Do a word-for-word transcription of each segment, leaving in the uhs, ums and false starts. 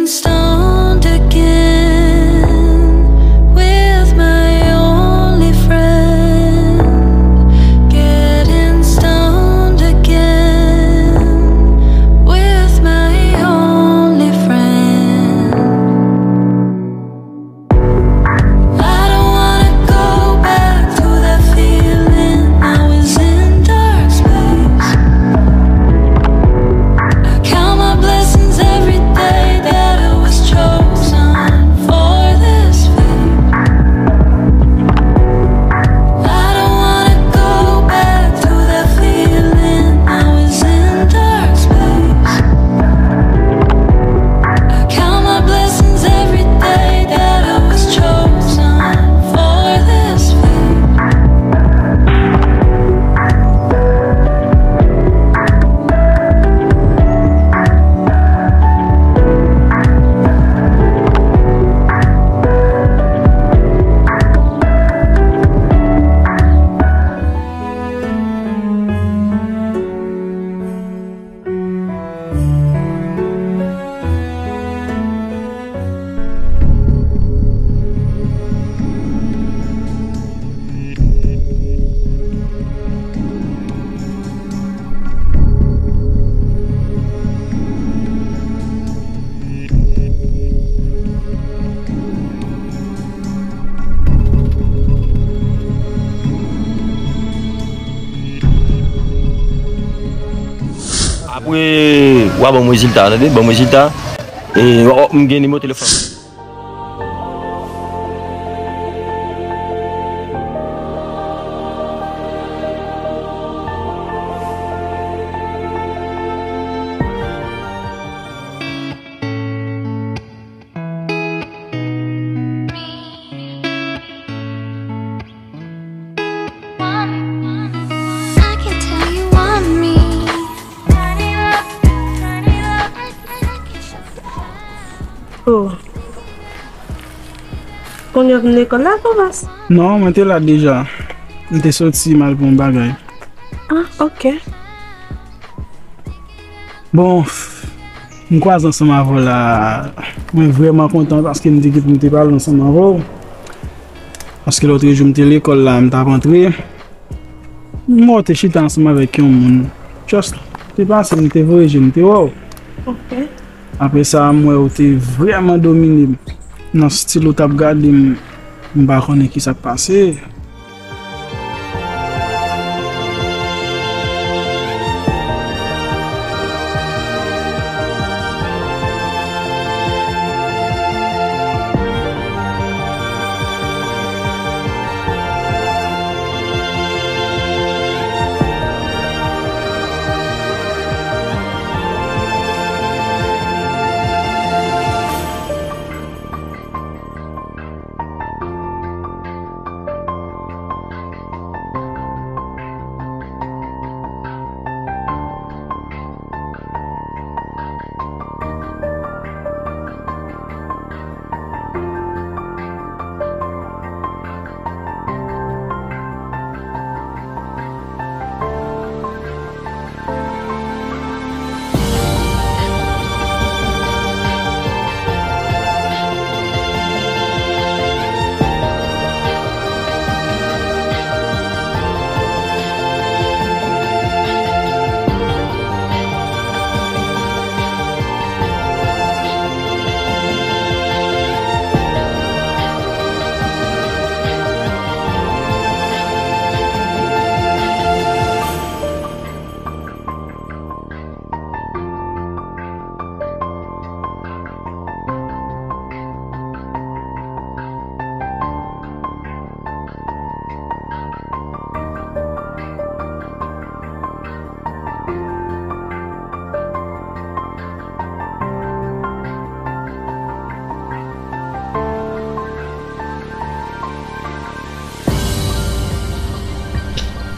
Stoned again with my only friend. Getting stoned again with my only friend. I don't wanna go back to that feeling. I was in dark space. I count my blessings every day that I was chosen for this fate. I don't wanna go back to that feeling. I was in dark space. I count my blessings every day that I was chosen for this fate. Apre, w a ban m rezilta, tande, ban m rezilta. E, w a, w a, m gen nimewo telefòn. I can tell you want me. Oh. Kounye a w vin lekòl la, Thomas? Non, mwen te la deja. M te soti m al pou yon bagay. Ah, ok. Bon, m kwaze ansanm avè w la. Mwen vrèman kontan paske m te gen pou m te pale ansanm avè w. Paske lòt jou m te lekòl la, m t ap antre. M wè w te chita ansanm avèk yon moun. Just, te pase, m te voye je m, m te wè w. Ok. Apre sa, m wè w te vrèman domine m. Nan stil ou t ap gade m, m pa konnen ki sa k pase.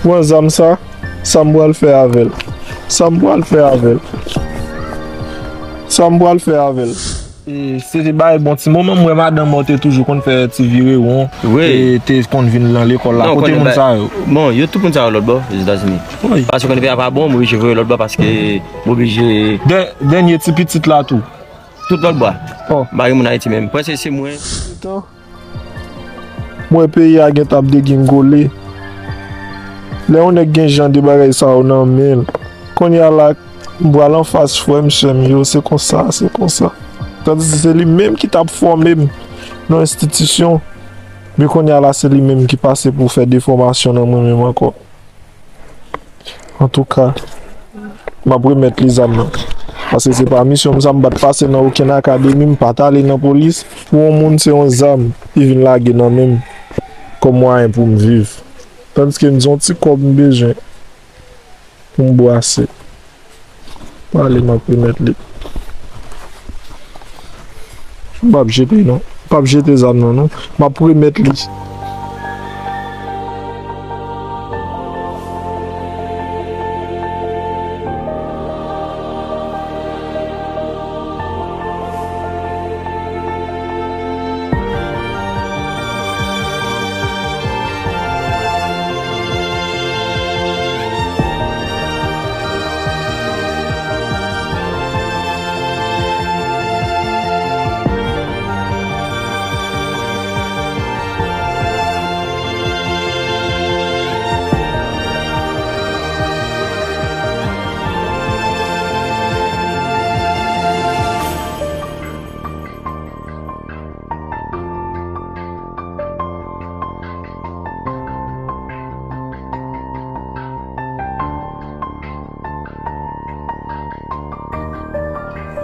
Pran zam sa, sa m pral fè avè l? Sa m pral fè avè l? Sa m pral fè avè l? E, se te bay bon ti moman, m wè madanm mwen te toujou konn fè ti virewon, wi, e te konn vin nan lekòl la. Non, kote moun sa yo? Bon, yo tout moun sa yo lòt bò, Ozetazini. Wi. Paske konn fè a pa bon, m oblije voye lòt bò paske m oblije. Dè-, dènye ti pitit la tou. Tout lòt bò a. Oh. M pa gen moun Ayiti menm. Prèske se mwen. Tan. M wè peyi a gentan ap degingole. Lè yon nèg gen jan de bagay sa yo nan men l. Kounye a la, m pral anfas frè m, sè m yo, se konsa, se konsa. Tandis se li menm ki t ap fòme m nan enstitisyon. Men kounye a la, se li menm ki pase pou fè defòmasyon nan mwen menm ankò. Antouka, m ap remèt li zam nan. Paske se pa misyon m sa, m pa t pase nan okenn akademi, m pa t ale nan polis. Pou yon moun, se yon zam, li vin lage nan men m kòm mwayen pou m viv. Tandiske m di yon ti kòb m bezwen pou m bwase. Pale, m ap remèt li. M p ap jete non. M p ap jete zam nan non. M ap remèt li.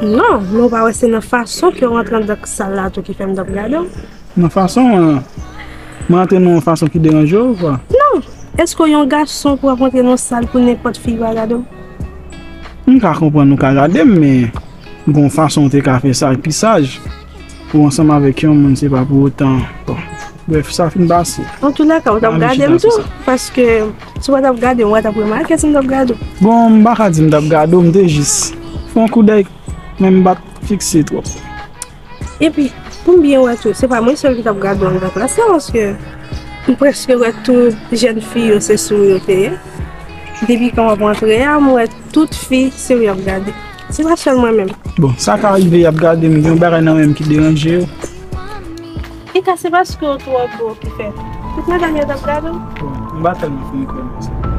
Non, men w pa wè se nan fason ke w rantre anndan sal la tou ki fè m t ap gade w? Nan fason, mwen rantre nan yon fason ki deranje w, kwa? Non! Èske w yon gason pou w ap rantre nan yon sal pou nenpòt fi pa gade w? M ka konprann ou ka gade m, men gon fason w te ka fè sa ki pi saj. Ou ansanm avèk yon moun, se pa pou otan. Bon, brèf, sa fin pase. Antoulèka, ou t ap gade m tou, paske si w pa t ap gade m, ou pa t ap remake si m t ap gade w. Bon, m pa ka di m t ap gade w, m te jis fè yon koudèy, men m pa t fikse twòp. Epi, pou m byen wè tou, se pa mwen sèl ki t ap gade w anndan klas la, paske m prèske wè tout jèn fi yo, se sou yo te ye. Depi kan w ap rantre a, m wè tout fi, se ou y ap gade. Se pa sèl mwen menm. Bon, sa ka rive, y ap gade m, gen yon bagay nan men m ki deranje yo. Ika, se paske w twò gwo ki fè tout madanm yo t ap gade w. Bon, m pa tèlman fin kwè nan sa.